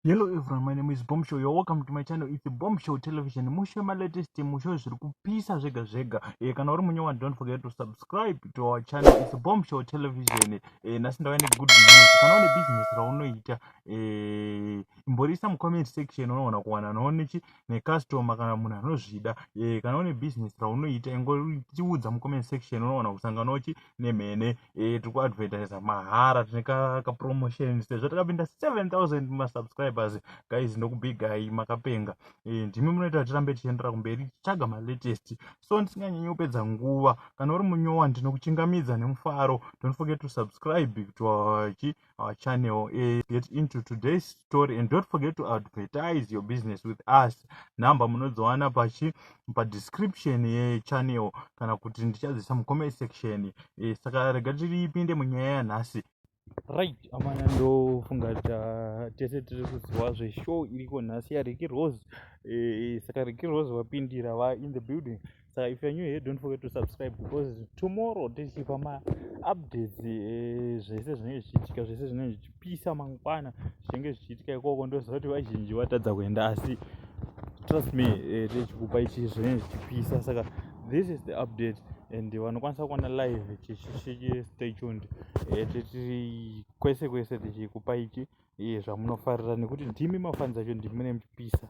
Hello everyone, my name is Bomb Show. You're welcome to my channel. It's Bomb Show Television. Musho latest, musho zviri kupisa zvega zvega. Kana uri munyowa, don't forget to subscribe to our channel. It's Bomb Show Television. Nhasi ndauya good news. Kana une business raunoita, imborisa mu comment section, unoona kuwana nonechi necustomer kana munhu anozvida. Kana une business raunoita, ingotiudza mu comment section, unoona kusanganawo chi nemhene. Tiri kuadvertisa mahara, tine kapromotion sezvo takapinda 7000 masubscribers. Guys, ndokubigai, makapenga. Ndimi munoita kuti tirambe tichiendera kumberi tichitsvaga malatest. So ndisinganyanyi kupedza nguva, kana uri munyowa, ndinokuchingamidza nemufaro. Don't forget to subscribe to our channel. Get into today's story and don't forget to advertise your business with us. Nhamba munodziwana pachi padescription yechannel kana kuti ndichadzisa mucomment section. Saka rega tiripinde munyaya yanhasi. Right, amana, ndofunga tese tiri kuziva zveshow iriko nhasi yaRicky Rose. Saka Ricky Rose vapindira, va in the building. Saka if you're new here, don't forget to subscribe because tomorrow tichipa maupdates, zvese zvinenge zvichiitika, zvese zvinenge zvichipisa mangwana, zvinenge zvichiitika ikoko. Ndoziva kuti vazhinji vatadza kuenda, asi trust me, tichikupa ichi zvinenge zvichipisa. Saka this is the update and vanokwanisa kuona live, stay tuned. Tiri kwese kwese tichikupa ichi zvamunofarira nekuti ndimi mafans acho, ndimi mune muchipisa.